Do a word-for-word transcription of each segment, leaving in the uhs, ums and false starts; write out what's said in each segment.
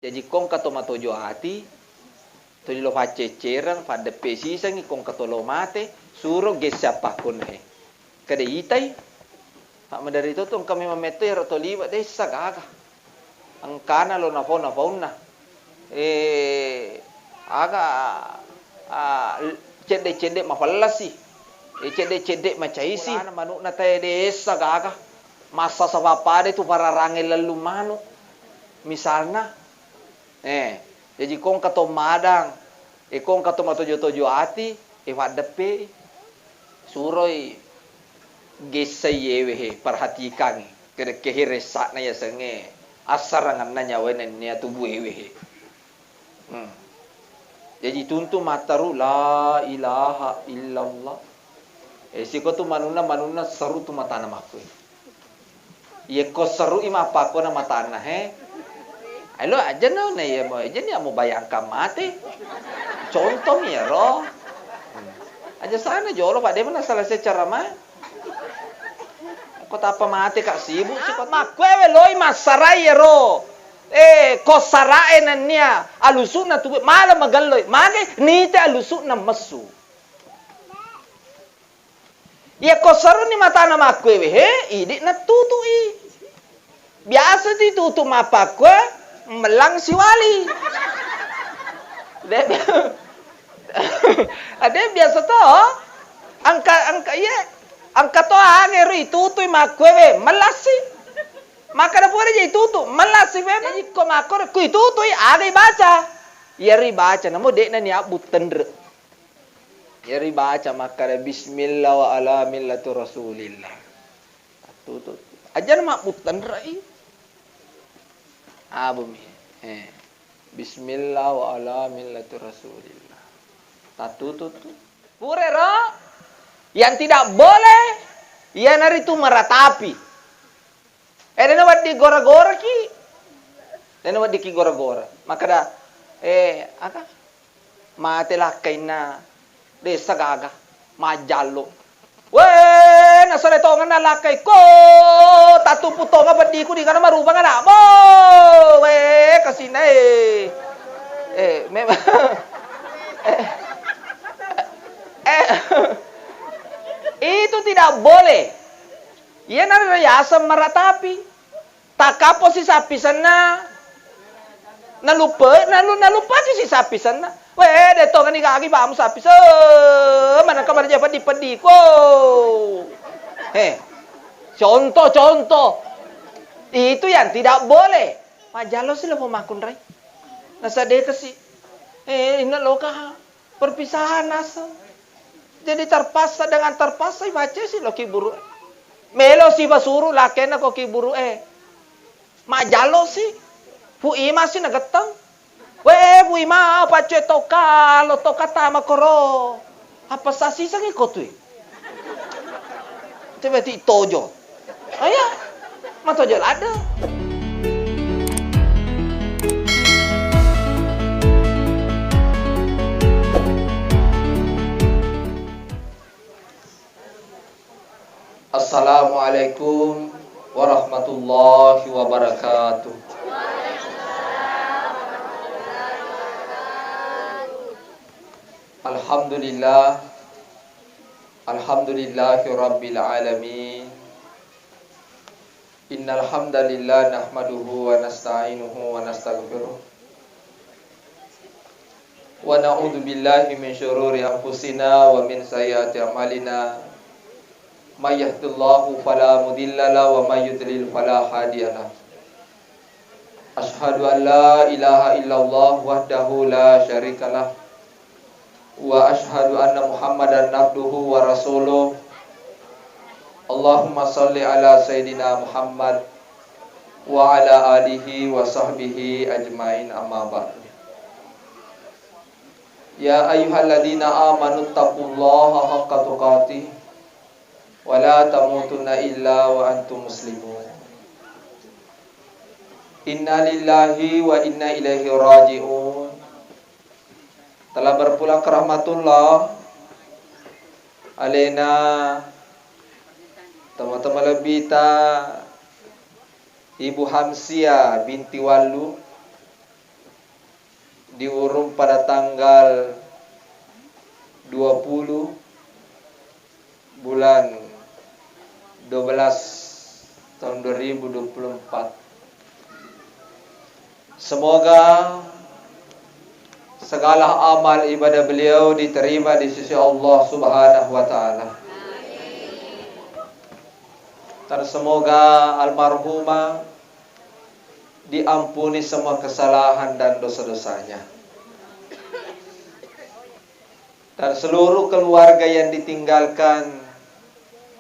Jaji kongka to matojo ati, to lilo facceccereng, faddeppe sisengngi kongka to lo mate, suro gesse appakkonna he. Kede itai, fa maderri to tu engka memang metto iyaro to liwe' dessa gaga. Engkana lo nafau-nafaunna. Eh, aga, ah, cedde-cedde mafellasi. Eh, cedde-cedde macaisi. Purana manu'na tae dessa gaga. Massasa pappada tu pararange lellung manu'. Misalna, eh, jaji kongka to madang, eh, kongka to matojo-tojo ati, eh, faddeppe, suroi gessai yewe he, perhatikangngi, kedekkehe ressa'na yasengnge assarangenna nyawae nennia tubu ewe he. Hmm. Jaji tuntu mattaru la ilaha illallah. Eh, siko tu manunna, manunna seru tu matana makkue. Yekko seru'i mappakkona matanna, he. Elo aja no, na iya mo, aja ni amo bayangkan mate. Contoh mi ero. Hmm. Aja sana jolo, Pak, de mana selesai ceramah. Ko tappa mate, Kak, sibuk si ko. Makkue we loi massarai ero. Eh, ko sarae nennia alusu'na tu mala magelloi. Mage nite alusu'na messu. Iya ko seruni matana makkue we he, idi nattutu'i. Biasa ti tutu mappakkue mellang siwali. De, ade biasa to, engka, engka, iye, engka to age ri tutui makkue we, mellassi. Makkeda pura je itutu, mellassi we. Jadi ko makkoro ku itutui, aga ibaca. Iya ribaca, namo de'na ni abbu tenre. Iya ribaca makkeda bismillah wa ala millati rasulillah. Tutu. Ajana mabbutteng rai. Abumi. Eh. Bismillah wa ala millati rasulillah. Tattutu tu. Purero yang tidak boleh iyanaritu meratapi. Eh, dena wedding gora-goraki. Dena wedding ki gora-gora. Makkeda, eh, aga? Mate lakkainna. Dessa gaga. Majjallo. Weh, nasare tongenna lakkai ko. Tattumpu tonga peddiku di kana marubang anak. Bo, weh, kasina, eh. Eh, memang. Eh. Eh. Itu tidak boleh. Iyanaro yaseng maratapi. Takkappo si sappisenna. Naluppe, nalu-, naluppaki si sappisenna. Weh, de tongani gagi bamu sappise. Manengka marja peddi-peddi ko. He. Contoh, contoh. Itu yang tidak boleh. Majjallo si lepo makkunrai. Nasadeka si. Eh, inna loka. Perpisahan naseng. Jadi terpaksa, dengan terpaksa ibaca si lo kiburu. Melo si basuru lakena ko kiburu e. Majalo si. Pu Ima si nagetteng. We, Pu Ima, pacce toka, lo toka tama koro. Apa sasi sangi kotui? Coba ti tojo. Ayo, matojo ladde. Assalamualaikum warahmatullahi wabarakatuh. Alhamdulillah. Alhamdulillahi rabbil alamin. Innal hamdalillah nahmaduhu wa nasta'inuhu wa nastaghfiruh. Wa na'udzu billahi min syururi anfusina wa min sayyiati a'malina. May yahdillahu fala mudilla lahu wa may yudlil fala hadiya lahu. Asyhadu an la ilaha illallah wahdahu la syarika lah. Wa asyhadu anna Muhammadan abduhu wa rasuluh. Allahumma shalli ala Sayyidina Muhammad wa ala alihi wa sahbihi ajmain, amma ba'du. Ya ayyuhalladzina amanu taqullaha haqqa tuqatih wa la tamutunna illa wa antum muslimun. Inna lillahi wa inna ilaihi raji'un. Telah berpulang ke rahmatullah, alena tama-tama lebbita Ibu Hamsia binti Wallu, diurung pada tanggal dua puluh bulan dua belas tahun dua ribu dua puluh empat. Semoga segala amal ibadah beliau diterima di sisi Allah Subhanahu wa Ta'ala. Dan semoga almarhumah diampuni semua kesalahan dan dosa-dosanya. Dan seluruh keluarga yang ditinggalkan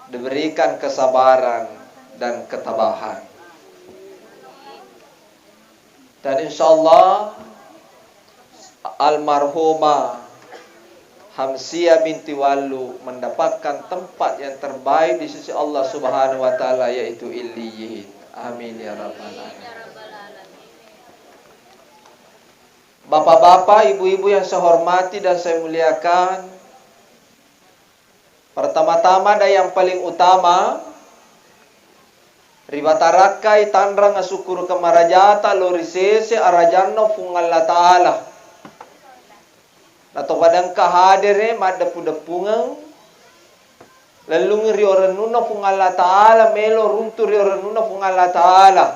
diberikan kesabaran dan ketabahan. Dan insya Allah almarhumah Hamsiah binti Wallu mendapatkan tempat yang terbaik di sisi Allah Subhanahu wa Ta'ala, yaitu Illiyin. Amin ya rabbal alamin. Bapak-bapak, ibu-ibu yang saya hormati dan saya muliakan, pertama-tama dan yang paling utama, ribatarakkai tanrang asukkurukeng marajata lao ri sese arajanna Puang Allah Ta'ala. Natopada engka hadere maddeppu-deppungeng, lellung ri orennunna Puang Allah Ta'ala, melo runtu ri orennunna Puang Allah Ta'ala.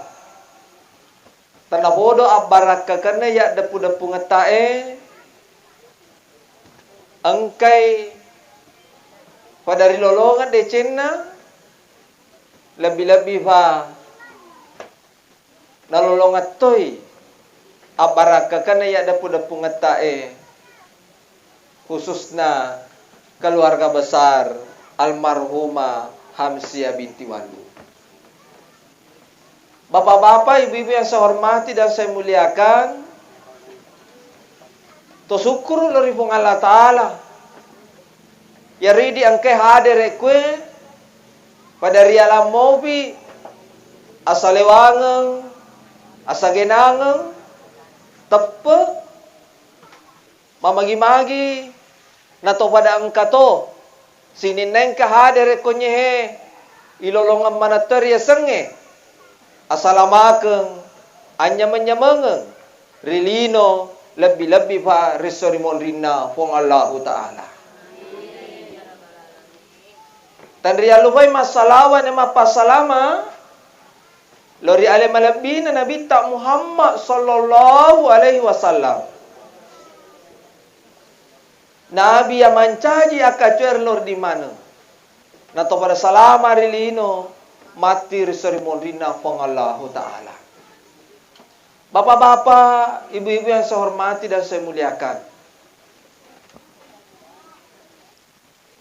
Tennapodo abbarakkakenna yaddeppu-deppungetta'e, engkai pada rilolongeng decenna, lebbi-lebbi fa nalolongeng toi abbarakkakenna yaddeppu-deppungetta'e, khususna keluarga besar almarhumah Hamsiah binti Wallu. Bapak-bapak, ibu-ibu yang saya hormati dan saya muliakan, to sukkuru lao ri Puang Allah Ta'ala. Yaridi engkai hadere kue pada rialang mopi, asalewangeng, asagenangeng, teppe, mamagi-magi, natopada engka to sininna engka hadere konyehe, ilolongeng manetto riasengnge asalamakeng, anynyameng-nyamengeng ri lino, lebbi-lebbi fa ri esso ri monrinna Puang Allahu Ta'ala. Tenriallupai massalawa na mappasalama lao ri ale malebbina Nabitta Muhammad sallallahu alaihi wasallam. Nabi iya mancaji akkacoe ri lao ri wedding maneng. Natopada salama ri lino, matti ri esso ri monrinna Puang Allahu Ta'ala. Bapak-bapak, ibu-ibu yang saya hormati dan saya muliakan.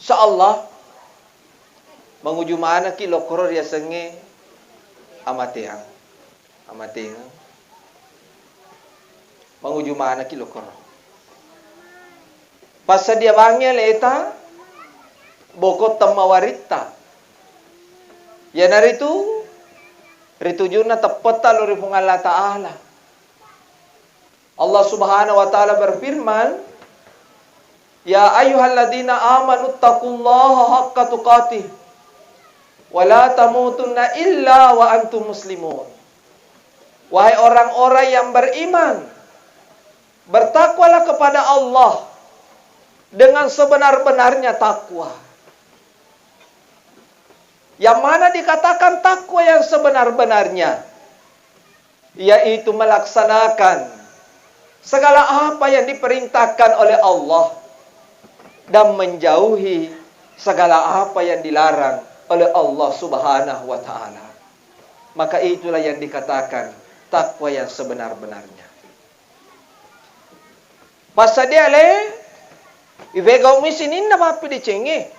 Insya Allah, manguju manekki lokkoro riasengnge amateang. Amateang. Manguju manekki lokkoro. Passadia bangngi aleta, boko temmawaritta. Iyanaritu ritujunna teppetta lao ri Puang Allah Ta'ala. Allah Subhanahu wa Ta'ala berfirman, "Ya ayyuhalladzina amanu taqullaha haqqa tuqatih, wa la tamutunna illa wa antum muslimun." Wahai orang-orang yang beriman, bertakwalah kepada Allah dengan sebenar-benarnya takwa. Yang mana dikatakan takwa yang sebenar-benarnya? Yaitu melaksanakan segala apa yang diperintahkan oleh Allah dan menjauhi segala apa yang dilarang oleh Allah Subhanahu wa Ta'ala. Maka itulah yang dikatakan takwa yang sebenar-benarnya. Passadia le, ifegau'mi sininna pappedecengnge.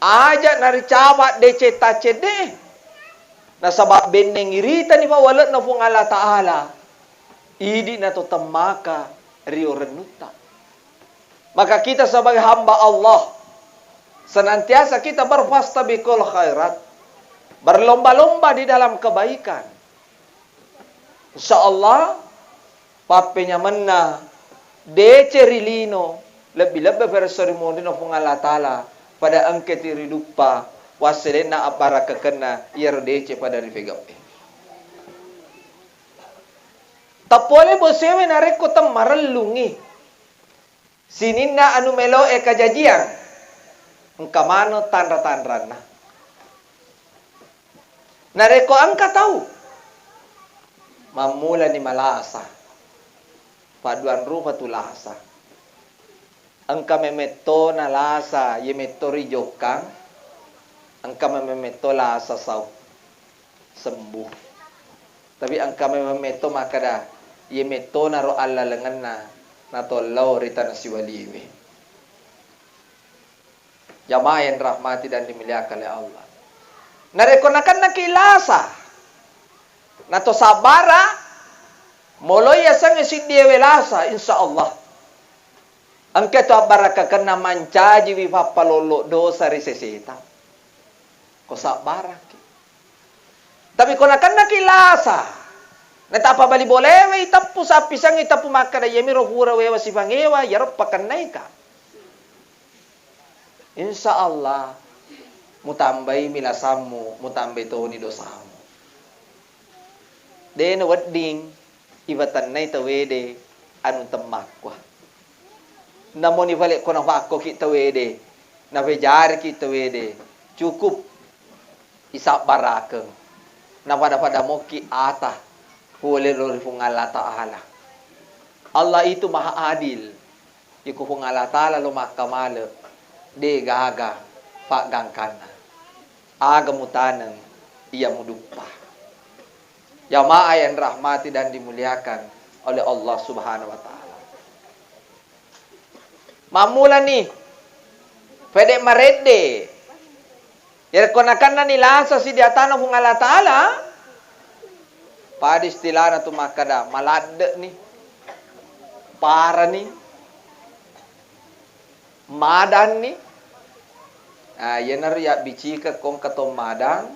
Aja naricaba deceng taccedde. Nasaba benneng iritani pawale'na Puang Allah Ta'ala. Idi nato temmaka rio rennutta. Maka kita sebagai hamba Allah, senantiasa kita berfastabiqul khairat, berlomba-lomba di dalam kebaikan. Insya Allah, pappenyamenna deceng ri lino, lebbi-lebbi fa ri esso ri monrinna Puang Allah Ta'ala, pada engkati riduppa wasselenna abbarakkakenna iyaro deceng pada rifegau'e. Pole bosewe narekko temmarellungngi sininna anu meloe kajajiang, engka maneng tanra-tanranna. Narekko engka tau mammulani malasa, padduang rupa tu lasa. Engka memetto nalasa, iye metto rijokkang, engka memetto lasa sau, sembuh. Tapi engka memetto makkeda, iye metto naro allalengenna, natollau ri tana siwaliwe. Jamaah yang dirahmati dan dimuliakan oleh Allah. Narekko nakennaki lasa, nato sabbara, moloi yasengnge siddiewe lasa, insya Allah. Engka tu abbarakakenna mancajiwi fappalollo dosa ri seseta. Ko sabbaraki. Tapi ko nakennaki lasa, natappa bali bolewe iteppu sappisengngi teppu makkeda, iyamiro pura wewa sifangewa, iyaro pakennaika. Insya Allah, mutambaimi lasammu, mutambai toni dosamu. De' nawedding ifatennai tauwede anu temmakkua. Namoni fale ko nafakkoki tauwede, nafejariki tauwede, cukup isabbarakeng. Napada-pada mokki ata pole ro ri Puang Allah Ta'ala. Allah itu maha adil. Iko Puang Allah Ta'ala lo makkamale, de' gaga paggangkanna. Aga mutaneng, iya muduppa. Jamaah yang dirahmati dan dimuliakan oleh Allah Subhanahu wa Ta'ala. Mammulani, pede maredde. Yarekko nakennani lasa sidiatana Puang Allah Ta'ala, pada istilahna tu makkeda, maladde'ni, parani, madanni. Ah, iyanaro yabbicikeng kongka to madang.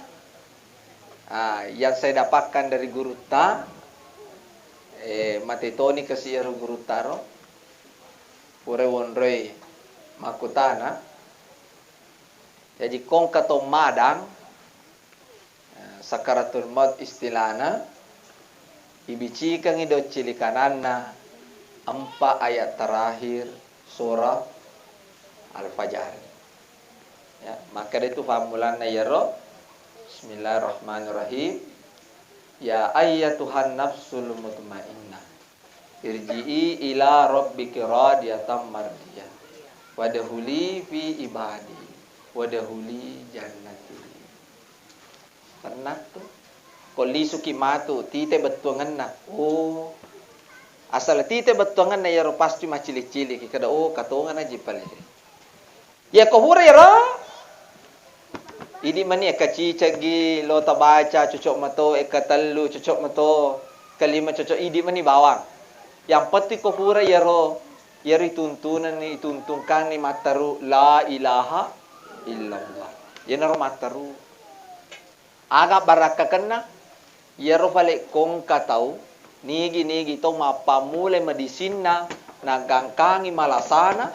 Ah, yang saya dapatkan dari gurutta, eh, mate toni kasi iyaro gurutta ro. Pura wonroi makkutana. Jaji kongka to madang, eh, sakaratul maut istilahna, ibicikengngi doccili kananna empat ayat terakhir surah Al-Fajr. Ya, makkeda itu fammulanna iyaro, Bismillahirrahmanirrahim. Ya ayyatuhan nafsul mutmainnah. Irji'i ila rabbiki radiyatan mardiyah. Wadkhuli fi ibadi. Wadkhuli jannati. Tenang tu. Ko lisuki matu, tite bettuangenna. Oh. Asal tite bettuangenna iyaro pasti maccili-cili. Kada, oh, katongana ji pale. Iya ko pura iyaro, idi mani eka ciceggi lo tabaca cocok mato, eka tellu cocok mato, kelima cocok, idi mani bawang. Yang penting ko pura iyaro, iyaro ituntunanni, ituntungkanni matteru la ilaha illallah. Iyanaro matteru. Aga barakkakenna? Iyaro fale kongka tau, nigi-nigi tau mappammulai medisinna, naggangkangi malasana,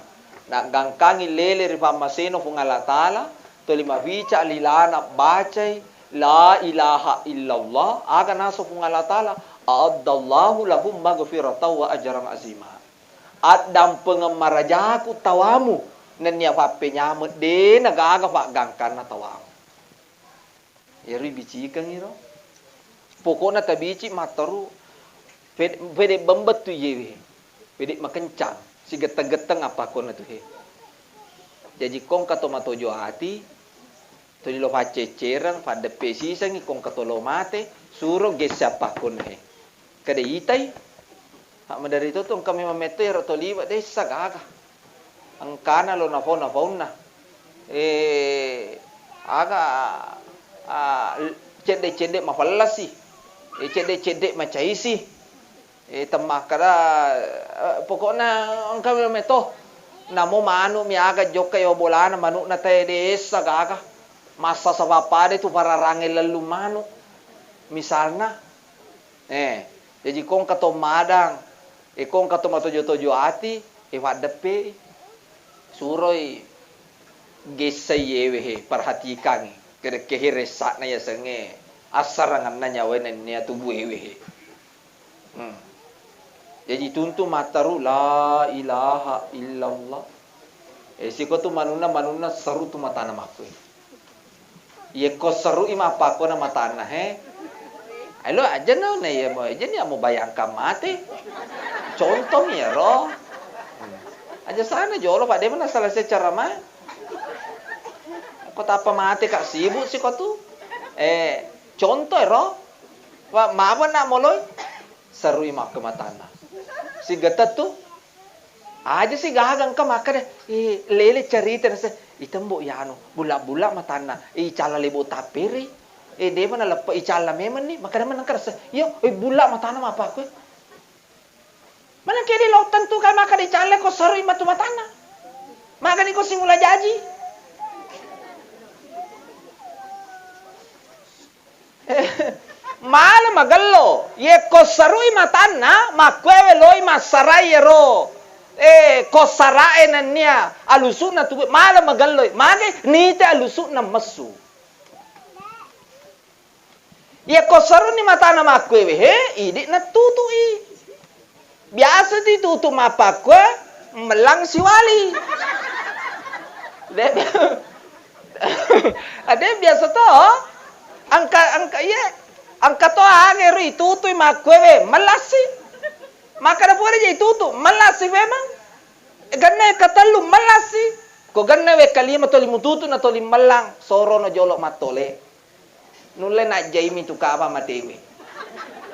naggangkangi lele ri pammasena Puang Allah Ta'ala, tuli mabica lilana bacai la ilaha illallah, aga naso Puang Allah Ta'ala, a'addallahu lahum maghfiratan wa ajran azima. Addampengeng marajaku tawamu, nennia pappenyameng de' nagaga paggangkanna tawamu. Iyaro ibicikengngi ro. Pokokna tabici matteru. Ped-, pede bembettu iyewe. Pede makencang. Sigetteng-getteng appakkonna tu he. Jaji kongka to matojo ati, tuli lo facceccereng, faddeppe sisengngi, kongka to lo mate, suro gesse appakkonna he. Kada itai. Hak maderri to tu engka memang metto ero to liwe' dessa gaga. Engkana lo nafau-nafaunna. Eh, aga, ah, cedde-cedde mafellasi. Eh, cedde-cedde macaisi. Eh, temmakkada, eh, pokokna engka memang metto. Namo manu mi aga jokka yo bolana manu'na te dessa gaga. Massa sapa pada tu pararange lellung manu. Misalna, Eh, jaji kongka to madang, eh, kongka to matojo-tojo ati, eh, faddeppe, suroi gessai ewe he, perhatikangi, kerekkehe ressa'na yasengnge, assarangenna nyawae nennia tubu ewe he. Hmm. Jaji tuntu mattaru la ilaha illallah. Eh, siko tu manunna, manunna seru tu matana makkue. Yekko serui mappakkona matanna, he. Elo aja no, na iya mo, aja ni amo bayangkan mate. Contoh mi ero. Hmm. Aja sana jolo, Pak, de mana selesai ceramah. Ko tappa mate, Kak, sibuk siko tu. Eh, contoh ero. Wa-, mawa nak moloi. Serui makko matanna. Sigetet tu. Aja si gaga engka makkeda, eh, lele cerita nase, itembo yanu, bulla-bulla matanna, eh, icalla lebo tapperi, eh, depa naleppe icalla memenni, makkeda meneng kerasa, iyo, eh, bulla matanna mapakku. Maneng kedi lo tentu kai makkeda icalla ko serui matu matanna. Magani ko simula jaji. Mala magello, yekko serui matanna, makkuewe loi massarai ero, eh, ko sarae nennia alusu'na tu, mala magello, mage nite alusu'na messu. Yekko seruni matana makkuewe, he, idi natutui. Biasa ditutu mappakkue mellang siwali. De-, ade biasa to, engka, engka, iye, engka to age ro itutui makkuewe mellassi. Makkeda pura je itutu mellassi memang. Genna katellu mellassi. Ko genna wekka lima toli mututu na toli mellang, sorono jolo mattole. Nulle najjaimi tu kaba matewe.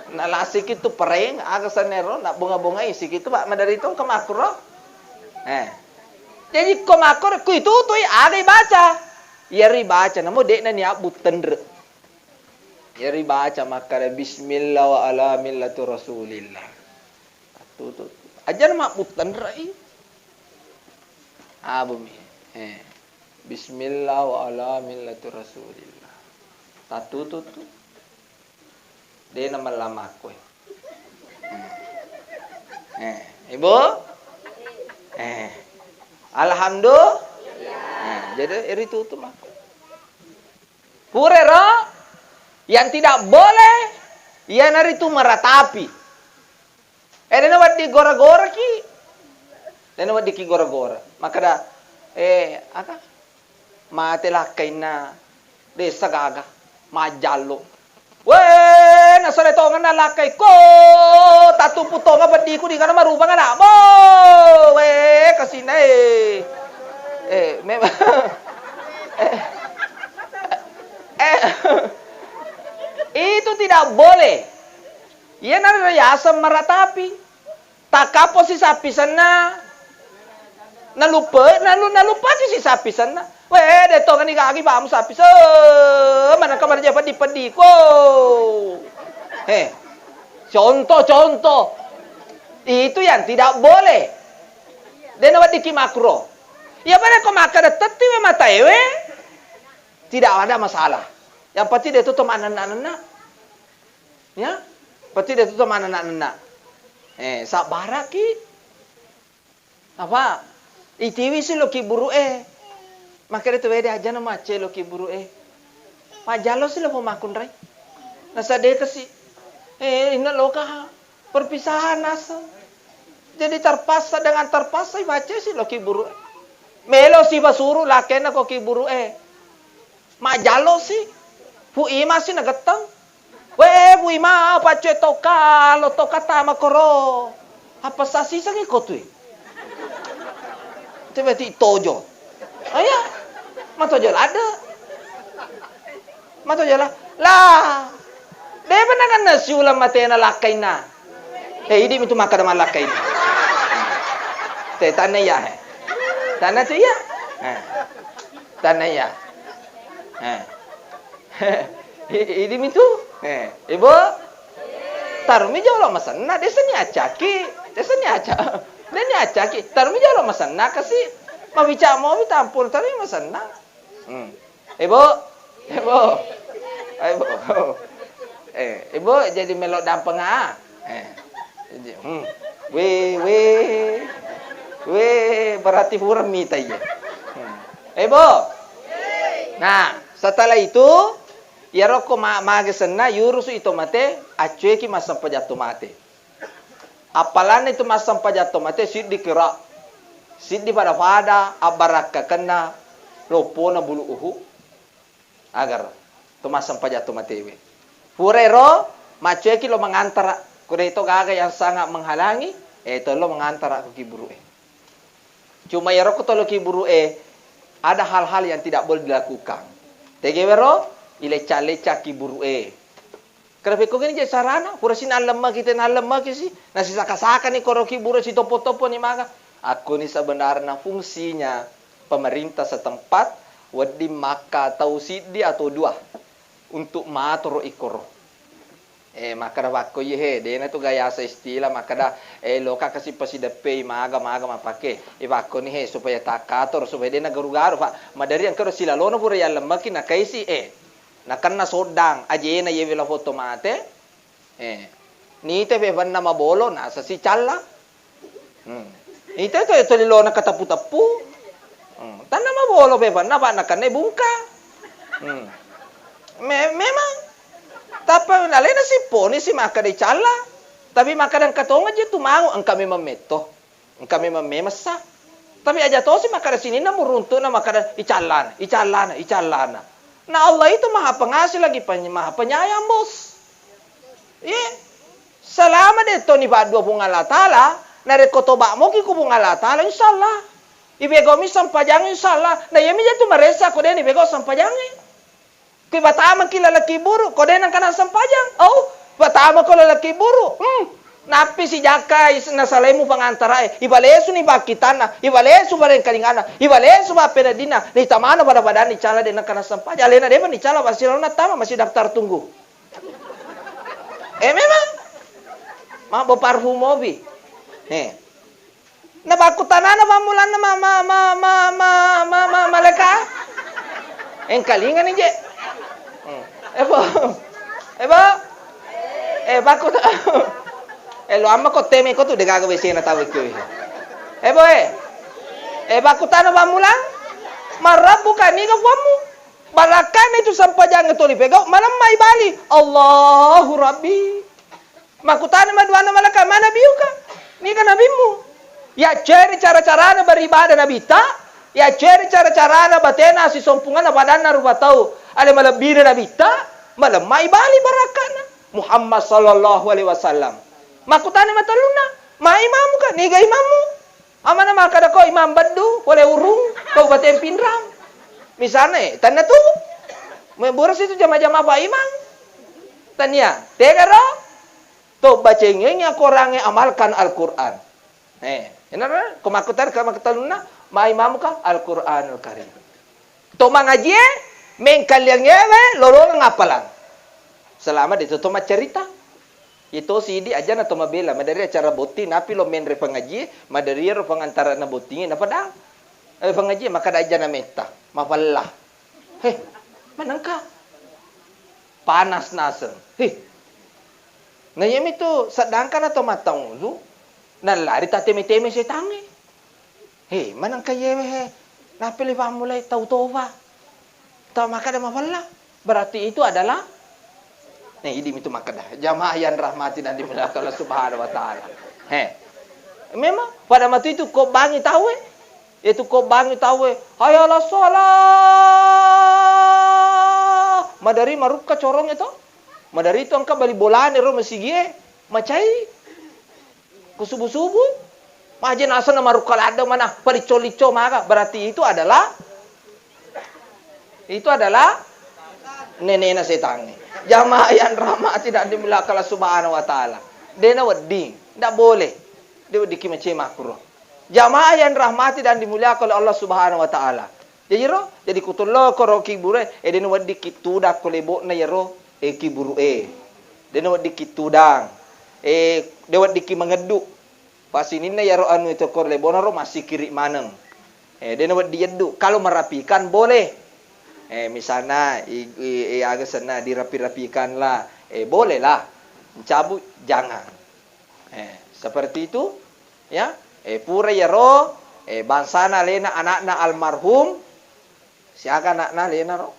Nalassiki tu pereng, aga sanero, nabbonga-bongai siki tu, Pak, madari tu engka makkuro. Eh. Jadi ko makkuro, ku itutui, aga ibaca. Iyaro ibaca, namo de'na niabbu tenre. Iyaro ibaca makkada, "Bismillah wa ala millati Rasulillah." Tutu. Ajana mabbu tenre'i. Abumi. Eh. Bismillah wa ala millati Rasulillah. Tatutu tu. Dena mella makkoe. Eh, Ibu? Eh. Alhamdulillah. Eh, jadi eri tutu makkoe. Purero yang tidak boleh iyanaritu meratapi. Eh, dena wedding gora-goraki. Dena weddingki gora-gora. Makkeda, eh, aga? Mate lakkainna desa gaga, majjallo. Weh, nasare tongenna lakkai ko, tattumpu tonga peddiku dingana marubang anakmu. Weh, kasina, eh. Eh, memang. Eh, eh, itu tidak boleh. Iyanaro yaseng meratapi. Takkaposi sappisenna. Naluppe-, nalu-, naluppasi si sappisenna. Weh, de tongani gagi bamu sappise. Manengka maraja peddi-peddi ko. Eh. Contoh-contoh. Itu yang tidak boleh. Dena weddikki makro. Iya pada ko makkeda tetti we mataewe. Tidak ada masalah. Yang penting de tutu manenna-nenna. Ya, pasti de tutu manenna-nenna. Eh, sabbaraki. Apa? Itiwi si lo kiburu e. Makkeda tu wede ajana macce lo kiburu e. Majjallo si lo pemakunrai. Nasadeka si. Eh, inna loka perpisahan naseng. Jadi terpaksa dengan terpaksa macce si lo kiburu e. Melo si basuru lakena ko kiburu e. Majjallo si. Pu Ima si nagetteng. We, Pu Ima, paccoe toka, lo toka tama koro. Apa sasisengi ko tui? Coba ti tojo. Ayo. Matojo lade. Matojo la. La. De benar kan siulang matena lakkainna. Eh, idi mitu makkada mallakkainna. Te tanna iya, eh. Tanna tu iya. Eh. Tanna iya. Eh. I-, idi mitu. Eh, Ibu. Tarumi jolo masenna, desa ni acaki. Desa ni aca-, de ni acaki. Tarumi jolo masenna kasi. Mabicara mau tampun tarumi masenna. Hmm. Ibu. Ibu. Ayo, Ibu. Eh, Ibu jadi melo dampeng ah. Eh. Jadi, hmm. We, we. We, berarti hurang mita iya. Hmm. Ibu. Nah, setelah itu, iyaro ko ma-, mage senna, yurusu ito mate, accueki massempajang to mate. Appalanna itu massempajang to mate siddi kira, siddi pada-pada abbarakkakenna loppona bulu uhu. Agar to massempajang to matewe. Pura ero, maccoeki lo mangantara. Ko de to gaga yang sangat menghalangi, eh, to lo mangantara ko kiburu e. Cuma ero ko to lo kiburu e, ada hal-hal yang tidak boleh dilakukan. Tege wero, ilecca-lecca kiburu e. Kenapa kau gini je sarana? Pura si nallemmaki te nallemmaki si. Nasisaka-saka ni koro kiburu si topo-topo ni maga. Aku ni sebenarnya fungsinya pemerintah setempat wedding makka tau siddi atau dua untuk matoro ikoro. Eh, makkeda pakko iye he, dena tu gayasa istilah makkeda, eh, loka kasi pasideppe maga-maga mapake. Eh, pakko ni he, supaya takkator, supaya dena garu-garu, Pak. Madari engka ro silalono pura yallemmaki nakaisi, eh, nakenna soddang, ajena yewe la foto mate. Eh, nite fefanna mabolo, nasasi calla. Hmm. Ita to, to lilona kateppu-teppu. Hmm. Tanna mabolo pepanna, Pak, nakanne bungka. Hmm. Me-, memang. Tapi alena siponi si makkeda icalla. Tapi makkeda engka tonga je tu mau, engka memang metto. Engka memang memessa. Tapi aja tosi makkeda sininna muruntu'na makkeda icallana, icallana, icallana. Nah, Allah itu maha pengasih lagi peny-, maha penyayang, Bos. Iye. Salama de to ni paddua Puang Allah Taala, narekko toba moki ku Puang Allah Taala, insyaallah. Ibego mi sampajang, insyaallah. Na iyami jatu maressa ko de ni bego sampajangnge. Kui batamaki laleng kiburu, ko de nangka nasampajang. Oh, batama ko laleng kiburu. Hmm. Nappi si jakkai nasalaimu pangantarae. Ibalesu ni pakkitanna, ibalesu barengkalinganna, ibalesu bappeneddinna. Ni tamana pada-padanni cala de nangka nasampajang. Alena depa ni cala, masih lalu natama, masih daftar tunggu. Eh, memang. Mabbo parfum mobi. Eh. Napakkutanana pammulanna ma-, ma-, malaika. Engkalingani je. Hmm. Eh, bo. Eh, bo. Eh, pakkuta-, eh, lo amma ko teme ko tu degaga W C na tau itu. Eh, bo, eh. Eh, pakkutana pammulang. Marabbuka, niga puammu? Barakkana itu sampajangnge toli pegau, malemmai bali, "Allahu Rabbi." Makkutana maduanna malaika, "Mana nabiyuka?" Niga nabimmu? Yacceri cara-carana beribadah Nabitta, yacceri cara-carana batena sisompunganna padanna rupa tau ale malebbina Nabitta, malemmai bali barakkana Muhammad sallallahu alaihi wasallam. Makkutana matellunna, "Ma imamuka?" Niga imammu? Amana makkeda ko Imam Beddu, pole Urung, Kabupaten Pinrang. Misalna, eh, tanna tu. Mebura situ jama-jama Pak Imam. Tania, tegaro? To bacengengi akorangnge amalkan Al-Quran. Eh, enara, ko makkutana, ko makkutana, ma imamuka Al-Quranul Karim. To mangajie, mengkaliangngewe, lolongeng appalang. Selama de to, to maccarita. Iyatosi idi ajana to mabela, madari acara botting, napi lo menre pangajie, madari ero pangantarana bottingnge, napadang. Eh, pangajie, makkada ajana metta, mapella. Heh, manengka. Panas naseng. Heh. Na iyami tu, sedangkan atau matang uzu, nallari tateme-teme setangnge. He, manengka yewe he, nappi le pammulai tau toba. Tau makkeda mapella. Berarti itu adalah, nah, idi mitu makkeda, jamaah yang rahmati dan dimuliakan Allah Subhanahu wa Ta'ala. He. Memang pada matu itu ko bangi tau e. Itu ko bangi tau e. Hayya 'alas shalah. Madari marukka corong itu. Madari itu engka bali bolane ro masigi e. Macai. Ku subuh-subuh, maje naseng na marukka ladde mana, palicco-licco maga. Berarti itu adalah, itu adalah nenena setangnge. Jamaah yang rahmati dan dimuliakan Allah Subhanahu wa Ta'ala. Dena wedding, ndak boleh. De wedding ki macema kuro. Jamaah yang rahmati dan dimuliakan oleh Allah Subhanahu wa Ta'ala. Jadi ro, jadi kutullo koro kiburu e, e dena wedding ki tudang ko lebo'na yero, e kiburu e. Dena wedding ki tudang. E, de wedding ki mangeddu. Pasininna yaro anu itu koro lebona ro massikiri maneng. E, dena wedding yeddu. Kalau merapikan boleh. E, misalna i, i, i aga senna dirapi-rapikan lah. E, boleh lah. Mencabut jangan. Eh, seperti itu, ya. Eh, pura yaro, eh, bangsana alena anakna almarhum, siaga anakna alena ro?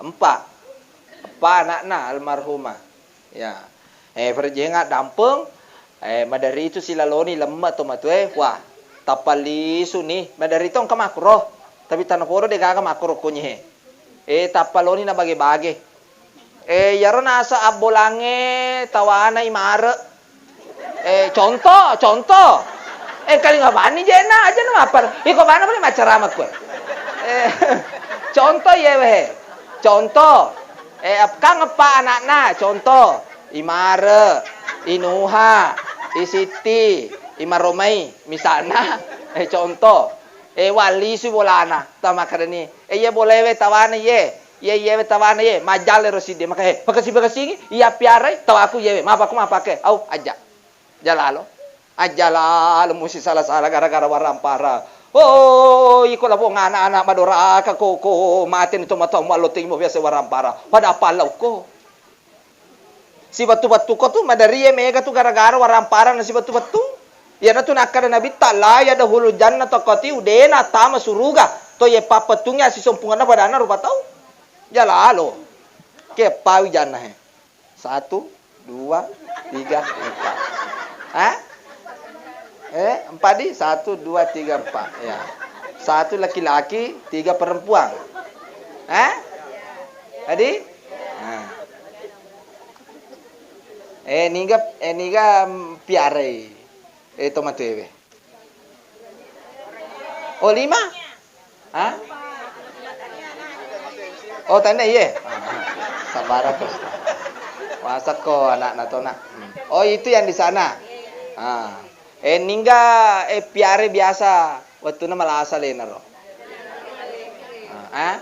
Empat. Empat anakna almarhumah. Ya. Eh, Farjenga Dampeng, Eh, maderri itu silaloni lemme' to matu e, wah, tappa lisu ni. Maderri to engka makkuro, tapi tanapodo de' gaga makkuro konye he. Eh, tappa loni na bage-bage. Eh, iyaro nasa abbolangnge tawana imare'. Eh, contoh, contoh. Eh, kalinga bani jena aja na mappar. Iko bana boleh macarama kue. Eh, contoh iye we. Contoh. Eh, ap-, kan eppa anakna, contoh. Imare', Inuha, Isitti, Imaromai, misalna. Eh, contoh. Eh, wallisu bolana, tamakkadani. Eh, iye bolewe tawana iye. Iye, iye, tawana iye, majjalle ro siddi, maka, he, pakasi-pakasingi, iya piarai, tawaku iyewe, mapaku mapake, au, aja. Jalalo. Aja lalo musi sala-sala gara-gara warampara. Oh, iko lapong anak-anak madoraka ko, ko, mate ni tomatoa muallo tengimo biasa warampara. Pada apa lauko? Sibattu-battuko tu madarie mega tu gara-gara warampara na sibattu-battu. Iyanatu nakkada Nabitta, "La yadkhulul jannata qati'u," dena tama suruga to ye pappettungi assisompungenna padanna rupa tau. Jalalo. Keppawi janna he. Satu, dua, tiga, empat. Hah? Eh, empat di? Satu, dua, tiga, empat. Ya. Satu laki-laki, tiga perempuan. Hah? Tadi? Nah. Eh, niga, eh, niga, mm, piarai. Eh, tomatoewe. Oh, lima? Hah? Oh, tanda iye. Sabarako. Masakko anakna to, Nak. Hmm. Oh, itu yang di sana. Ah. Eh, ningga, eh, piare biasa wettuna malasa lenaro. Ah, ah?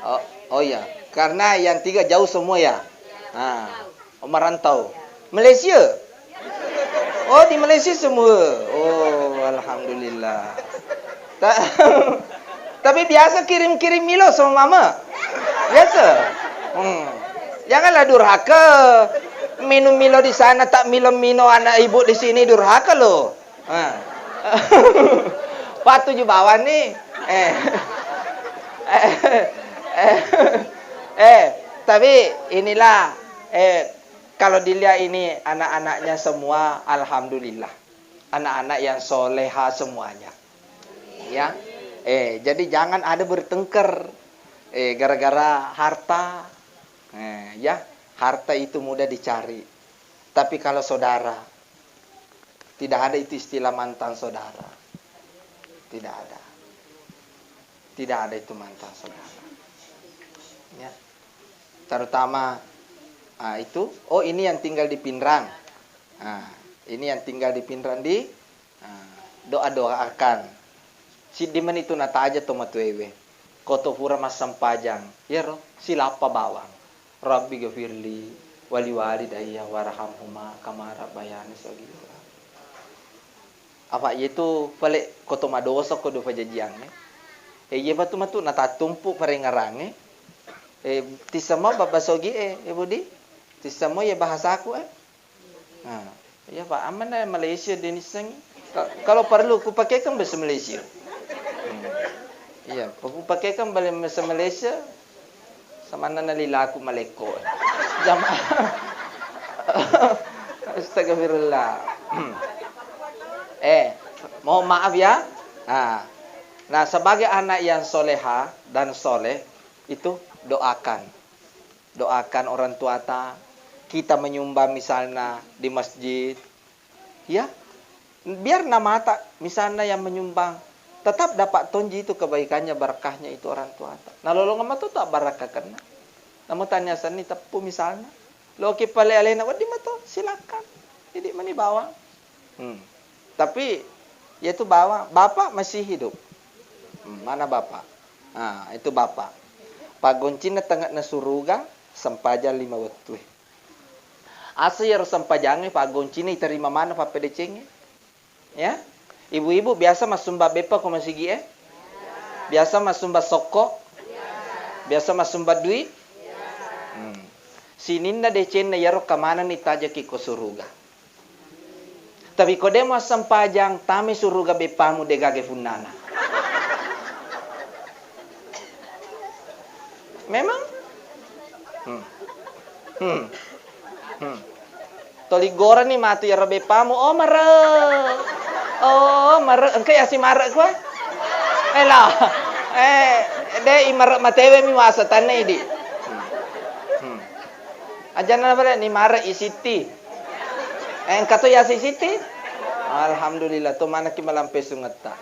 Oh, oh iya. Karena yang tiga jauh semua ya. Ah. Oh, merantau. Malaysia? Oh, di Malaysia semua. Oh, alhamdulillah. Ta-, tapi biasa kirim-kirim Milo sama mama? Biasa? Hmm. Janganlah durhaka. Minum Milo di sana, tak Milo-Milo anak ibu di sini, durhaka loh. Ah. Patuju bawang nih. Eh. Eh. Eh. Eh, tapi inilah, eh, kalau dilihat ini anak-anaknya semua, alhamdulillah. Anak-anak yang soleha semuanya. Ya. Eh, jadi jangan ada bertengkar, eh, gara-gara harta. Eh, ya, harta itu mudah dicari. Tapi kalau saudara, tidak ada itu istilah mantan saudara. Tidak ada. Tidak ada itu mantan saudara. Ya. Terutama, ah, itu, oh, ini yang tinggal di Pinrang. Ah, ini yang tinggal di Pinrang di, ah, doa-doakan. Siddi meni tu nataja to matuewe. Koto pura massempajang. Iyaro, silappa bawang. Rabbi ghafirli wali walidayya warhamhuma kama rabbayani shaghira. Apa yetu pale koto madosa ko do pajajiangnge. Eh, iye matu-matu natattumpu parengngerangnge. Eh, tissemo babba sogi e, eh, Budi? Tissemo ye bahasaku e. Nah, iya, Pak, amanna Malaysia de nissengngi. Ka-, kalau perlu kupakaikan bahasa Malaysia. Hmm. Iya, kupakaikan bahasa Malaysia, samanna nalilaku malekko. Jamaah. Astagfirullah. Eh, mohon maaf ya. Nah, nah, sebagai anak yang soleha dan soleh, itu doakan. Doakan orang tuata, kita menyumbang misalnya di masjid, ya, biar namata misalnya yang menyumbang, tetap dapat tonji itu kebaikannya, berkahnya itu orang tuata. Nalolongeng mato tu abbarakkakenna. Namu tania senni teppu misalnya, loki pale alena wedding mato, silakan. Jadi meni bawang. Hmm. Tapi, yaitu bawa-, bapak masih hidup. Hmm, mana bapak? Ah, itu bapak. Paggoncinna tengnga suruga, sempajang lima wettue. Asa iyaro sempajangnge paggoncinna iterima maneng pappedecengnge. Ya? Ibu-ibu biasa massumba beppa ko masigi e? Biasa massumba sokko? Biasa massumba dui? Hmm. Sininna decenna iyaro kamanenni tajaki ko suruga. Tapi ko de' muassempajang, tami suruga beppamu de' gaga funnana. Memang? Hmm. Hmm. Hmm. Toli gorani matu iyaro beppamu, "Oh, mare. Oh, mare." Engka yasi mare kua? Eh, la. Eh, de' i mare matewe mi wasa tanne idi. Hmm. Hmm. Ajanna bale ni mare i Siti. Eh, engka to yasi Siti? Alhamdulillah, to manaki malampe sungetta.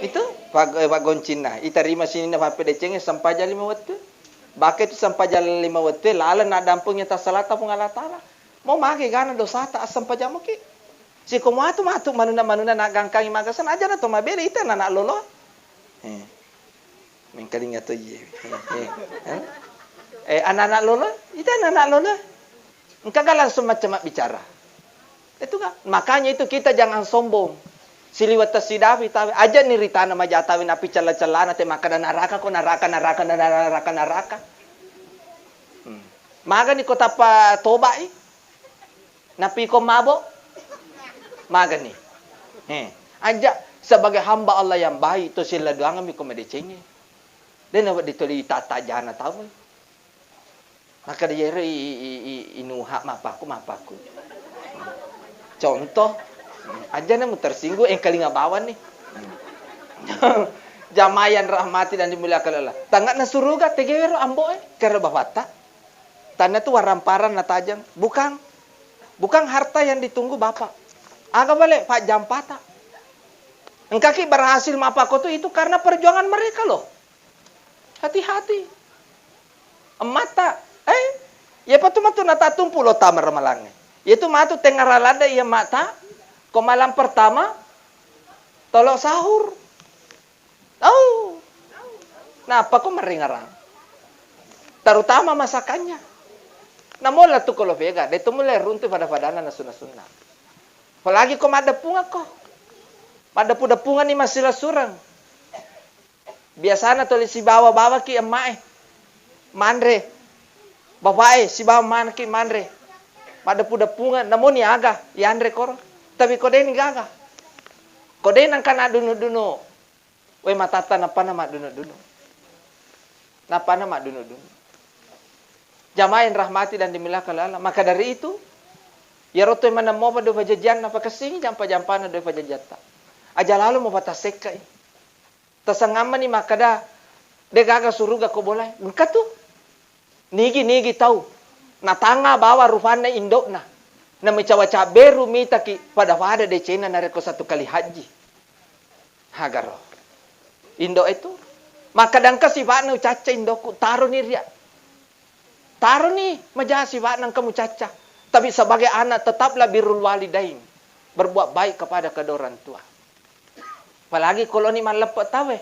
Itu pag-, eh, paggoncinna. Itarima sininna pappedecengnge sempajang lima wettu. Baka itu sempajang lima wettu, laleng naddampengi tassalata Puang Allah Taala. Mau mage gana dosata, assempajang muki. Siko muatu matu manuna-manuna naggangkangi magasana, ajana to mabela ita nana lolo. Eh. Mengkalinga to iye. Eh, eh. Eh? Eh, anak-anak lolo, ita anak-anak lolo. Engkaga langsung macam bicara. Itu kan. Makanya itu kita jangan sombong. Siliwat tasidapi tawe. Aja ni ritana maja tawe napi cella-cellana te makkada naraka ko naraka, naraka, naraka, naraka, naraka. Hmm. Magani ko tappa tobai. Napi ko mabo. Magani. He. Aja sebagai hamba Allah yang baik to silla doangan mi ko madecengi. Dena wedding toli tata jana tawe. Makkada iyaro i, i, i, i Nuha mappaku, mappaku. Contoh, ajana mu tersinggung, engkalinga bawang nih. Jamaah yang rahmati dan dimuliakan Allah. Tangga na suruga, tegewero ambo e, kero bawatta. Tanna tu waramparang natajeng. Bukan, bukan harta yang ditunggu Bapak. Aga bale, Pak Jampata. Engkaki berhasil mappaku tu itu karena perjuangan mereka loh. Hati-hati. Emma'ta, eh, iyapa tu matu natatumpu lo tama ramalangnge. Iyatu matu tengngara ladde iya emma'ta, ko malam pertama, tolo sahur. Oh. Nappa ko maringarang. Terutama masakannya. Namola tu kolo vega, de tu mulai runtu pada-padana nasunna-sunna. Apalagi ko maddeppungakko. Maddepu-deppungani massilasureng. Biasana tuli sibawa-bawaki emma'e manre, bapa'e sibawa manaki manre, maddepu-depungeng, namoni aga yanre koro, tapi ko deni gaga, ko de nengka naddunu-dunu, we matatta nappana maddunu-dunu, nappana maddunu-dunu. Jamaah yang rahmati dan dimuliakan Allah, maka dari itu, iyaro toe maneng mopa dua pajajianna, pakessingi jampa-jampana dua pajajiatta. Aja lalo mopa tassekkai. Tasangammani makkada, de gaga suruga ko bolae. Engka tu. Nigi-nigi tau. Natanga bawa rufanna indo'na. Namicawa cabberu mitaki pada-pada decenna narekko satu kali haji. Hagaro. Indo'e tu. Makkada engka sifa'na ucacca indo'ku, taroni ria. Taroni maja sifa'na engka mucacca. Tapi sebagai anak tetaplah birrul walidain. Berbuat baik kepada kedua orang tua. Apalagi ko loni malleppe tawe.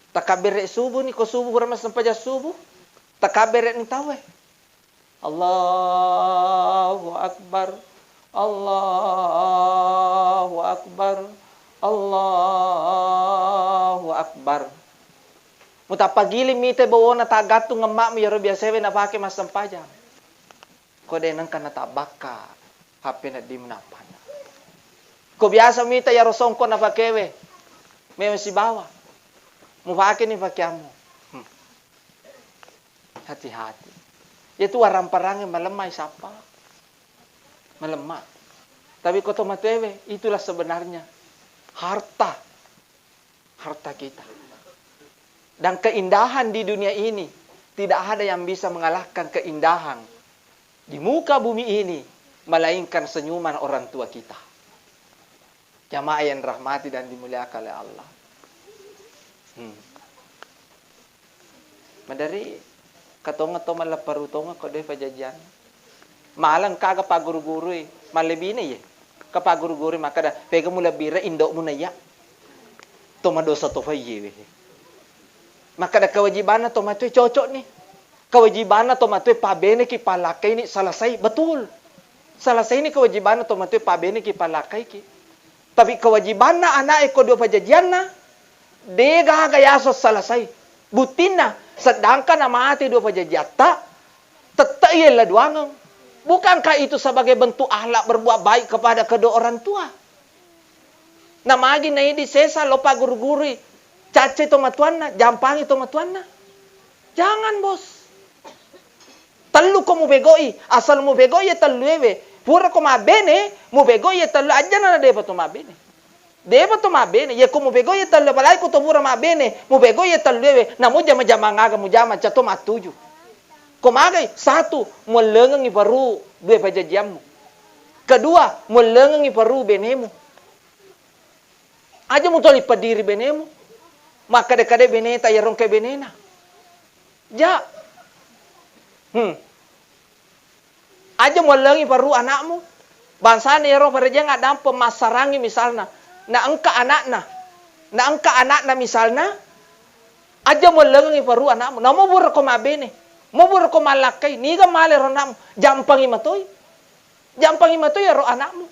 Takabbere subuh ni, ko subuh pura massempajang subuh. Takabbere ni tawe. Allahu Akbar. Allahu Akbar. Allahu Akbar. Mutappa giling mite bawona taggattung emma'mu iyaro biasawe napake massempajang. Ko de nengka natabbakka H P na di munappanna. Ko biasa mita iyaro songko napakewe, memang sibawa. Mupakeni pakeammu. Hmm. Hati-hati. Iyatu waramparangnge malemma isappa. Malemma. Tapi ko tomatoewe, itulah sebenarnya harta. Harta kita. Dan keindahan di dunia ini, tidak ada yang bisa mengalahkan keindahan di muka bumi ini, melainkan senyuman orang tua kita. Jamaah yang rahmati dan dimuliakan oleh Allah. Hmm. Maderri, katongeng to mallepperu tongeng ko de pajajianna. Maleng kaga paguru-gurui, mallebine ye. Ka paguru-gurui makkada, "Pega mulebbire indo'mu naiya." To madosa to fai ye we. Makkada kewajibanna to matue cocok ni. Kewajibanna to matue pabeneki pallakkaini selesai. Betul. Selesai ni kewajibanna to matue pabeneki pallakkaiki. Tapi kewajibanna ana'e ko dua pajajianna, de gaga yaseng selesai. Buttinna, sedangkan namate dua pajajiatta, tette yella duangeng. Bukankah itu sebagai bentuk akhlak berbuat baik kepada kedua orang tua? Namagi naidi sesa lo paguru-gurui, cacce tomatuanna, jampangi tomatuanna. Jangan, Bos. Tellu ko mubegoi, asal mubegoi ya tellu ewe. Pura ko mabbene, mubego iye tellu ajana na depa to mabbene. Depa to mabbene, iye ko mubego iye tellu, apalagi ko to pura mabbene, mubego iye tellu ewe, namo jama-jamang aga mujama, cato mattuju. Ko magai, satu, muellengengi peru due pajajiammu. Kedua, muellengengi peru benemu. Aja mutoli pediri benemu. Makkeda-keda beneta iyaro engka benena. Ja. Hmm. Aja muellengi peru anakmu. Bangsana iyaro parejeng addampeng massarangi misalna. Na engka anakna. Na engka anakna misalna. Aja muellengi peru anakmu. Namo burako mabbene. Mo burako mallakkai. Niga male ro anakmu. Jampangi matoi. Jampangi matoi iyaro anakmu.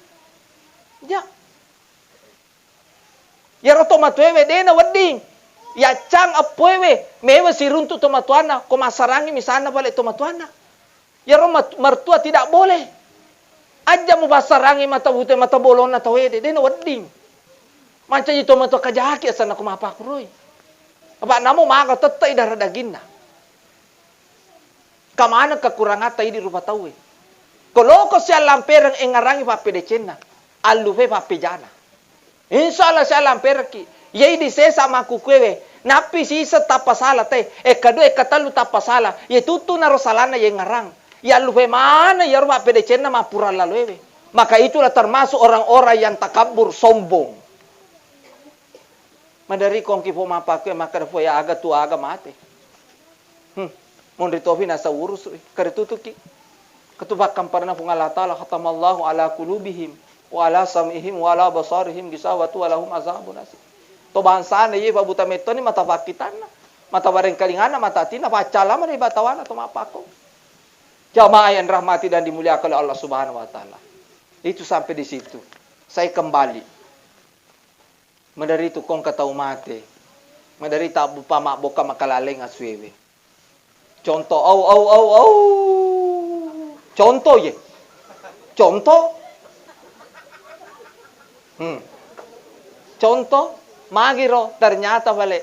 Ja. Iyaro tomatoaewe de' nawedding. Yaccang eppoewe, mewa siruntu' tomatoanna, ko massarangi misalna pale tomatoanna. Iyaro mat-, mertua tidak boleh. Aja' mupassarangi mata bute, mata bolonna tauwe de', de' nawedding. Mancaji tomatoa kajaki asenna ko mapakkuroi. Apa' namo maga tette'i darah daginna. Engka maneng kekurangatta idi' rupa tauwe. Ko loko siallampereng engngerangi pappedecenna, allupai pappejana. Insya Allah siallamperekki. Iye idi' sesa makkukuewe, nappi siseng tappa sala te, ekkadua ekkatellu tappa sala, iye tuttunaro salanna iye engngerang. Iye allupai maneng iyaro pappedecenna mappurang laloewe. Maka itulah termasuk orang-orang yang takabur, sombong. Maderri kongki fo mappakkue makkeda fo ya aga tu aga mate. Hmm. Monri tofi nasa urusu'i. Kare tutuki. Ketu pakkamparenna Puang Allah Ta'ala, khatamallahu ala qulubihim wa ala sam'ihim wa ala basarihim gisawatu wa lahum azabun asim. To bangsana iye pabuta mettoni mata pakkitanna, mata barengkalinganna, mata atinna, paccalama ri batawana to mappakko. Jamaah yang dirahmati dan dimuliakan oleh Allah Subhanahu wa Ta'ala. Itu sampai di situ. Saya kembali. Maderri tu kongka tau mate. Maderri tabbupa mabbokka makalaleng asuewe. Contoh, au, au, au, au. Contoh ye. Contoh. Hmm. Contoh, magiro ternyata bale.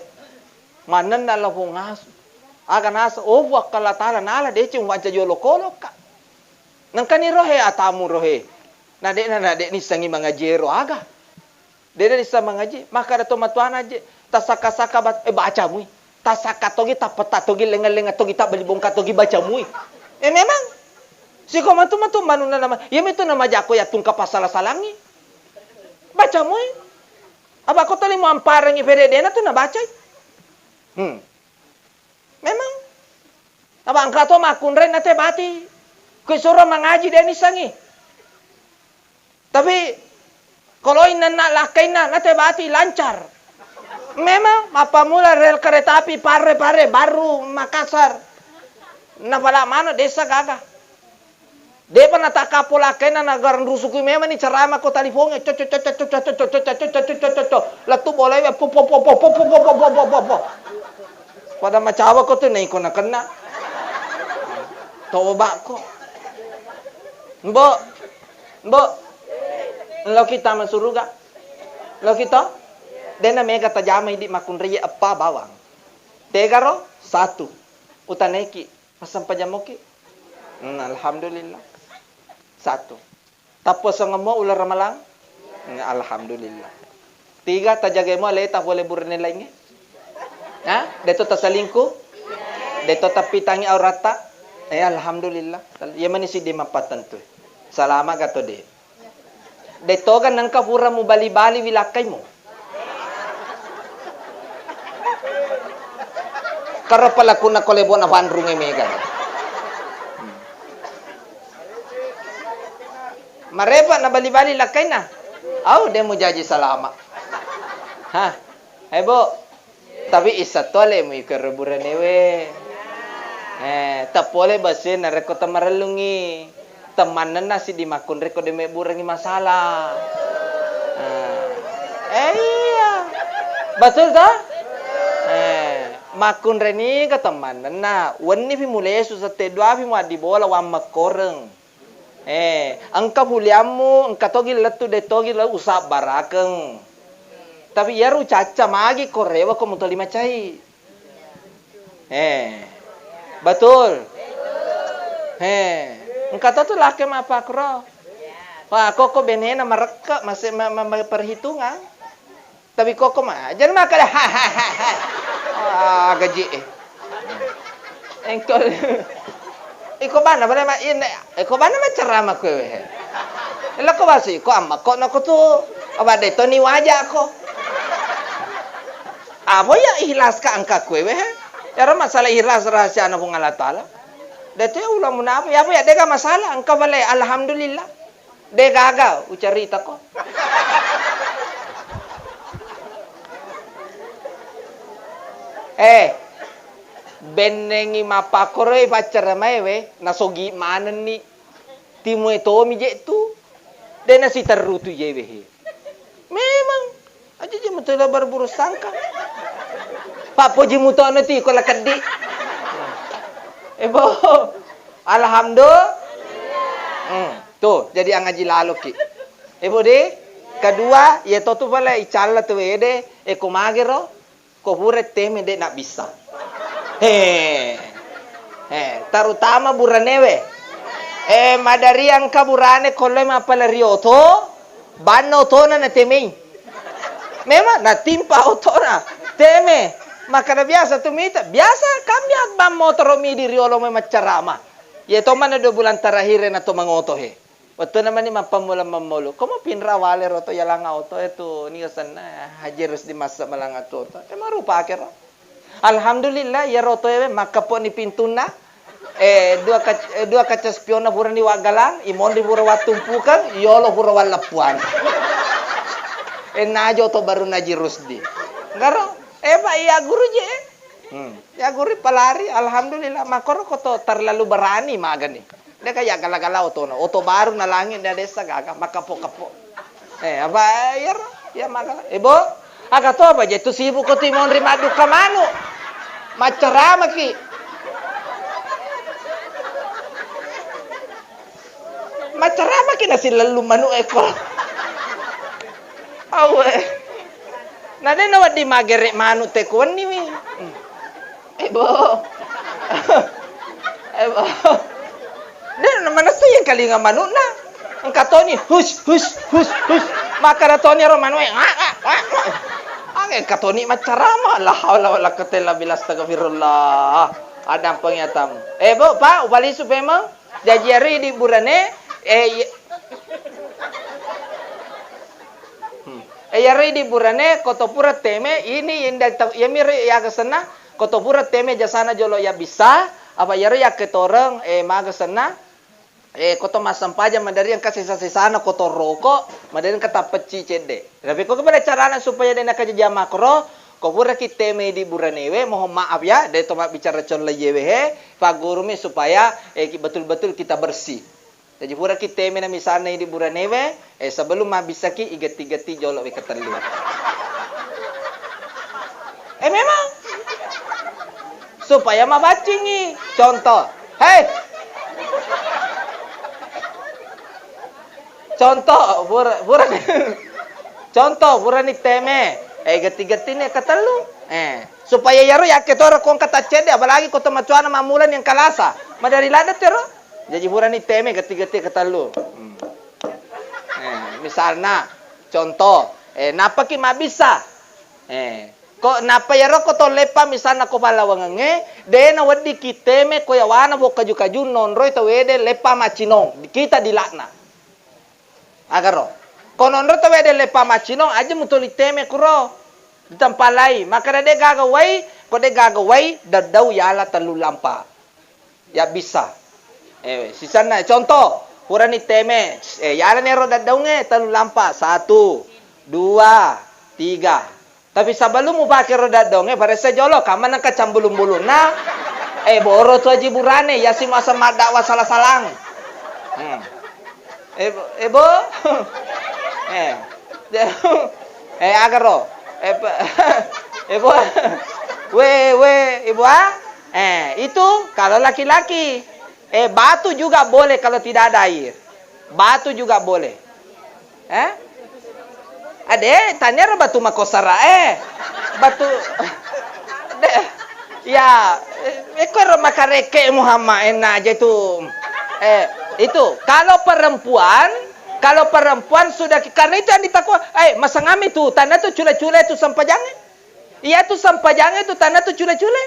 Manenna lapong asu. Aga nasa, oh, Puang Allah Ta'ala, nala deceng wanca jolo kolokka. Nengkani rohe atamu rohe. Na de'na, na de' nissengi mangaji ero aga. Dede dissa mangaji, makkada to matuana je, tasaka-saka ba-, eh, bacamui. Tasaka togi, tapeta togi, lenga-lenga togi, tabbali bongka togi, bacamui. Eh, memang. Siko matu-matu manuna nama, iya mitu nama jako ya tungka pasala-salangi. Bacamui. Apa ko tali muamparengi pede dena tu nabacai. Hmm. Memang. Apa engka to makkunrai nate bati. Kui suro mangaji de nissengi. Tapi, kalau inanna lakkainna, nate bati lancar. Memang, mappamula rel kereta api Parre-Parre, baru Makassar. Napala mano desa gaga. Depa natakappo lakkainna, nagarang rusukui memang ni ceramah ko talifonge. Cocok, cocok, cocok. Lettu bolai, po, po, po. Pada macawa ko tu, naiko nakenna. Toba ko. Mbok, Mbok, loki tama suruga? Loki to? Dena mega tajama idi makkunrai eppa bawang. Tegaro? Satu. Utaneki, massempajang moki? Hmm, alhamdulillah. Satu. Tappuasangemo uleng ramalang? Hmm, alhamdulillah. Tiga, tajagemo aleta pole burane laingnge? Ha? Deto tasalingku? Deto tappitangi auratta? Eh, alhamdulillah. Iya mani siddi mappattentu. Salama ga to de? Detoga nengka pura mubali-bali wilakkaimu. Karo pelakunna ko lebona panrunge mega. Marepa nabali-bali lakkainna. Au, de mujaji salama. Ha. Hai, Bu. Tapi issa to alemu iko ero buranewe. Eh, tappole basse narekko tamarellungi. Temannenna siddi makkunrai ko de mebburengi masalah. Eh. Eh, iya. Betul to? Eh, makkunrai niga temannenna. Wenni fi mulesu sette dua fi muaddi bola wammekkoreng. Eh, engka puliammu, engka togi lettu, de togi le usabbarakeng. Tapi iyaro ucacca magi ko rewa ko mutoli macai. Eh. Betul. Eh. Engka to tu lake mappakro. Wah, koko benena marekke, mase-, ma-, ma-, ma-, perhitungan. Tapi koko ma, jadi makkeda, "Hahaha." Ah, gaji, eh. Engko, iko bana bale ma-, ine, iko bana maccarama kowe, he. Lako basi, ko amma, ko nako tu, abade to ni waja ko. Apa ya ikhlas ka engka kowe, he? Yaro masalah ikhlas rahasiana Puang Allah Taala. Dete ulang munafik, ya apa ya, dega masalah, engka bale, alhamdulillah. De gaga ucaritako. Eh, bennengi mappakkoroi paccaramaewe, nasogi manenni. Timue tomi je tu. De nasiterru tu jewe he. Memang. Aja je muto la berburuk sangka. Pak poji muto anu ti ko la keddi. Eh, bo. Alhamdulillah. Hmm, tuh, jadi angaji laloki. Eh, bo de. Kedua, ya to tu pale icalla tu wede, eh, ko magero. Ko pura teme de' nabbissa. He. He, terutama buranewe. Eh, madari engka burane kolloi mappala ri oto, banna otona natemei. Memang natimpa otona. Teme. Makkada biasa tu mita. Biasa kami abbang motoro midi riolo mai maccarama. Ye to mana dua bulan terakhir na to mangoto he. Wettunna mani mappammula-mammulu, ko mapinra wale roto yalanga oto e tu, niga senna Haji Rusdi massa malanga tu oto. E, marupake ro. Alhamdulillah, iyaro oto e makkappo ni pintunna. E, dua kac-, e, dua kaca spionna purani waggalang, imonri pura wattumpukeng, iyolo pura walleppuang. E, najo oto baru Haji Rusdi. Garo, e, Pak, iya guru je, e. Hmm. Ya guru palari, alhamdulillah, makkoro ko to terlalu berani magani. Deka ya gala-gala otona. Oto baru na langit na desa gaga, makkepo-kepo. Eh, apa, iya ro? Iya magala. Eh, Bo, aga to apa je tu sibuk ko timonri madduka manu. Maccaramaki. Maccaramaki nasi lellu manu eko. Awe. Na de na wedding magere manu te kuwenni wi. Hmm. Eh, Bo. Eh, Bo. De na manessa iya kalinga manukna. Engka toni, hus, hus, hus, hus. Makkada toni ro manuk e, nga, nga, nga, nga. Ange engka toni maccarama. La haula wala quwwata illa billah, astagfirullah. Adang pengiatamu. Eh, Bo, Pak, ubalisu pemeng. Jaji iyaro idi burane, eh, iya-, hmm. Eh, iyaro idi burane, ko to pura teme, ini inda ta-, iyamiro yaga senna, ko to pura teme jasana jolo yabbissa, apa iyaro yakketoreng, eh, maga senna, eh, ko to massempajang madari engka sesa-sesana ko to roko, madari engka tappecci cedde. Tapi ko kepada carana supaya de nakajajang makro, ko puraki teme idi buranewe, mohon maaf ya, de to mabbicara collaiyewe he, paggurumi supaya, eh, ki-, betul-betul kita bersih. Jaji puraki teme na misalna idi buranewe, eh, sebelum mabbissaki igetti-getti jolo wekka tellu. Eh, memang. Supaya mabaccingi. Contoh. Hei. Contoh, pura, pura, contoh, purani teme. Eh, getti-gettini ketellu. Eh, supaya iyaro yakke toro ko engka taccedde, apalagi ko to macuana mammulani engka lasa. Madari ladde tero. Jaji purani teme getti-getti ketellu. Hmm. Eh, misalna, contoh, eh, nappaki mabbissa. Eh, ko nappa iyaro ko to leppa misalna ko pallawangengnge, de na weddikki teme ko yawana bo kaju-kaju nonroi tawede leppa maccinong, kita dilakna. Agaro. Ko nonro tawede leppa maccinong, aja mutoli teme kuro. Ditempalai, makkada de gaga wai, ko de gaga wai, daddau yala tellu lampa. Yabbissa. Eh, sisenna, contoh, purani teme, eh, yalani ero daddaungnge, tellu lampa, satu, dua, tiga. Tapi sebelum mupake ero daddaungnge, paressa jolo, kamma nengka cambulung-bulunna, eh, boro tu aji burane, yasi muaseng maddakwa sala-salang. Hmm. Eh, Bo, eh, Bo. Eh. Eh, agaro. Eh, pe-, eh, Bo. We, we, Ibu, ah. Eh, itu kalau laki-laki. Eh, batu juga boleh kalau tidak ada air. Batu juga boleh. Eh? Ade, taniaro batu makosara, eh. Batu, de, ya, eh, ekor makareke Muhammad, enak aja itu. Eh, itu, kalau perempuan, Kalau perempuan sudah ki-, karena itu yang ditakwa, eh, masangami tu, tanda tu cule-cule tu sampajang. Iya tu sampajang itu tanda tu cule-cule.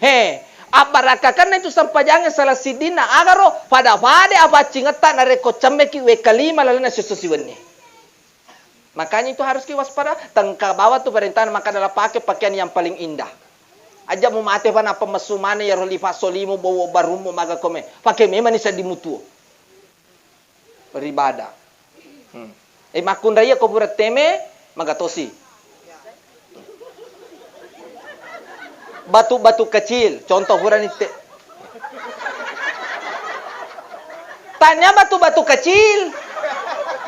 He, abbarakkakanna itu sampajang salah siddinna agaro, pada-pada apaccingetta narekko cemmeki wekka lima lalenna siesso siwenni. Makanya itu harus ki waspada, tengka bawa tu perintahna maka adalah pakai pakaian yang paling indah. Aja mu mate fa nappa messu maneng yaro lifa solimu bowo barummu maga kome. Pakai memang ni seddi mutuo. Ribada. Hmm. Eh, makkunrai ko pura teme, magatosi. Batu-batu kecil, contoh purani te-, tanya batu-batu kecil.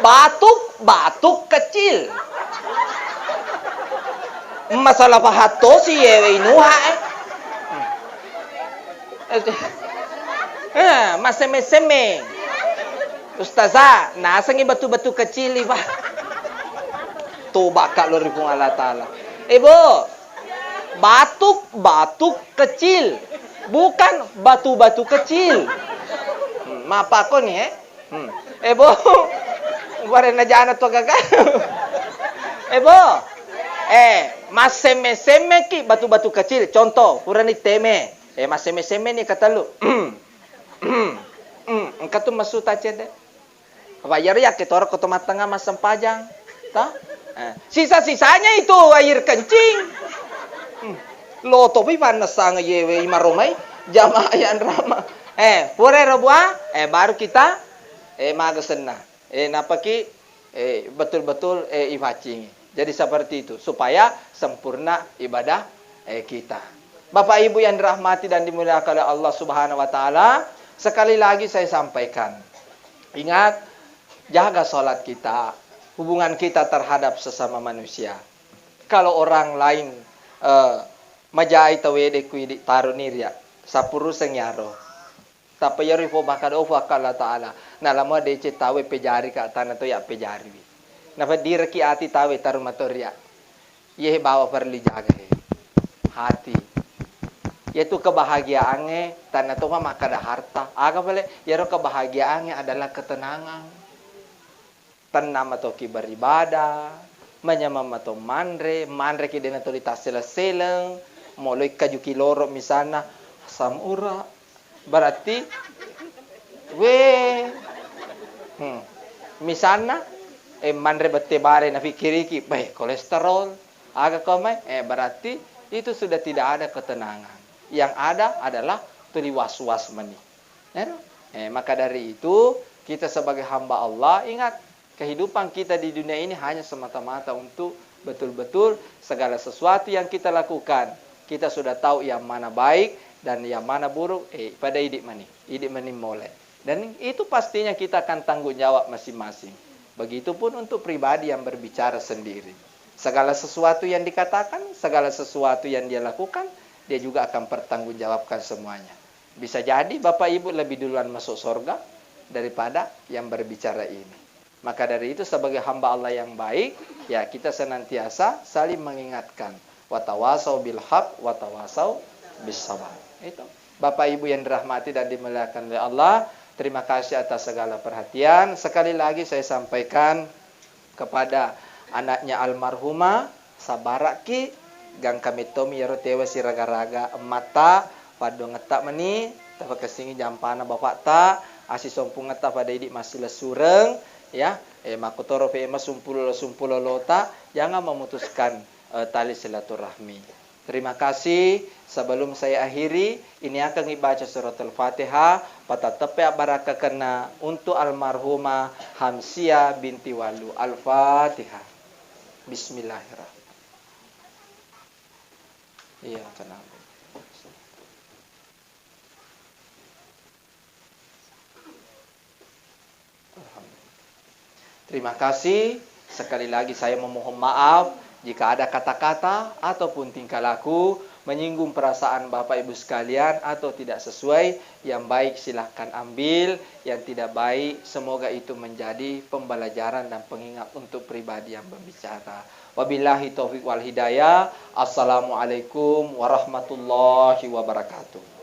Batuk, batuk kecil. Masalah pahattosi yewe inuha, eh. Eh, massemme-semme. Ustazah, nasengi batu-batu kecil, Pak. Toba ka lo ri Puang Allah Taala. Eh, Bu, batuk, batuk kecil. Bukan batu-batu kecil. Hmm, mapakoni, eh? Hmm. Eh, Bu, warna jana to gaga. Eh, Bu. Eh, massemme-semme ki batu-batu kecil. Contoh, purani teme. Eh, massemme-semme ni katellu. Hmm, engka tu messu tacedde. Apa iyaro yakke toro ko to mattengnga massempajang. Ta? Eh, sisa-sisanya itu air kencing. Hmm. Lo to pi pannessang yewe imaromai jamaah yang rama. Eh, pura ero bua, eh, baru kita, eh, maga senna. Eh, napaki, eh, betul-betul, eh, ifaccingi. Jadi seperti itu, supaya sempurna ibadah, eh, kita. Bapak Ibu yang dirahmati dan dimuliakan oleh Allah Subhanahu wa Ta'ala, sekali lagi saya sampaikan, ingat, jaga sholat kita, hubungan kita terhadap sesama manusia. Kalau orang lain, eh, majai tawede kuidi taruni ria, sapuruseng yaro. Tappa iyaro ifo makkeda, "Oh, Fuakka Allah Ta'ala, nalamo deceng tauwe pejari ka, tana to ya pejariwi." Nafeddireki ati tauwe taru mato ria. Iye bawa perlu jaga he. Hati. Yaitu kebahagiaangnge, tana to makkeda harta. Aga pale, iyaro kebahagiaangnge adalah ketenangan. Tenna matoki beribadah, manyameng mato manre, manreki dena tuli tasseleng-seleng, moloi kajuki loro misalna, asam urat. Berarti, we, hmm, misalna, eh, manre bette bare nafikiriki, beh, kolesterol, aga komai, eh, berarti itu sudah tidak ada ketenangan. Yang ada adalah tuli was-was meni. Ero? Eh, maka dari itu, kita sebagai hamba Allah, ingat, kehidupan kita di dunia ini hanya semata-mata untuk betul-betul segala sesuatu yang kita lakukan, kita sudah tahu yang mana baik dan yang mana buruk, eh, pada idik mani, idik mani molek. Dan itu pastinya kita akan tanggung jawab masing-masing. Begitupun untuk pribadi yang berbicara sendiri. Segala sesuatu yang dikatakan, segala sesuatu yang dia lakukan, dia juga akan pertanggungjawabkan semuanya. Bisa jadi Bapak Ibu lebih duluan masuk sorga daripada yang berbicara ini. Maka dari itu, sebagai hamba Allah yang baik, ya, kita senantiasa saling mengingatkan. Watawasau bil haq, watawasau bis sabar. Itu. Bapak Ibu yang dirahmati dan dimuliakan oleh Allah, terima kasih atas segala perhatian. Sekali lagi saya sampaikan kepada anaknya almarhumah, sabaraki, gangka mettomi iyaro tewa siraga-raga emmatta, paddoangetta mani, tafakessingi jampana bapakta, assisompungetta pada idi massilessureng, ya, eh, makkotoro fe masumpulo-, sumpulolota, jangan memutuskan, eh, tali silaturahmi. Terima kasih. Sebelum saya akhiri, iniakeng ibaca suratul Fatihah, patatteppe abbarakkakenna untuk almarhumah Hamsia binti Walu. Al-Fatihah. Bismillahirrahmanirrahim. Iya, kenapa? Terima kasih. Sekali lagi saya memohon maaf jika ada kata-kata ataupun tingkah laku menyinggung perasaan Bapak Ibu sekalian atau tidak sesuai. Yang baik silahkan ambil, yang tidak baik semoga itu menjadi pembelajaran dan pengingat untuk pribadi yang berbicara. Wabillahi taufiq wal hidayah. Assalamualaikum warahmatullahi wabarakatuh.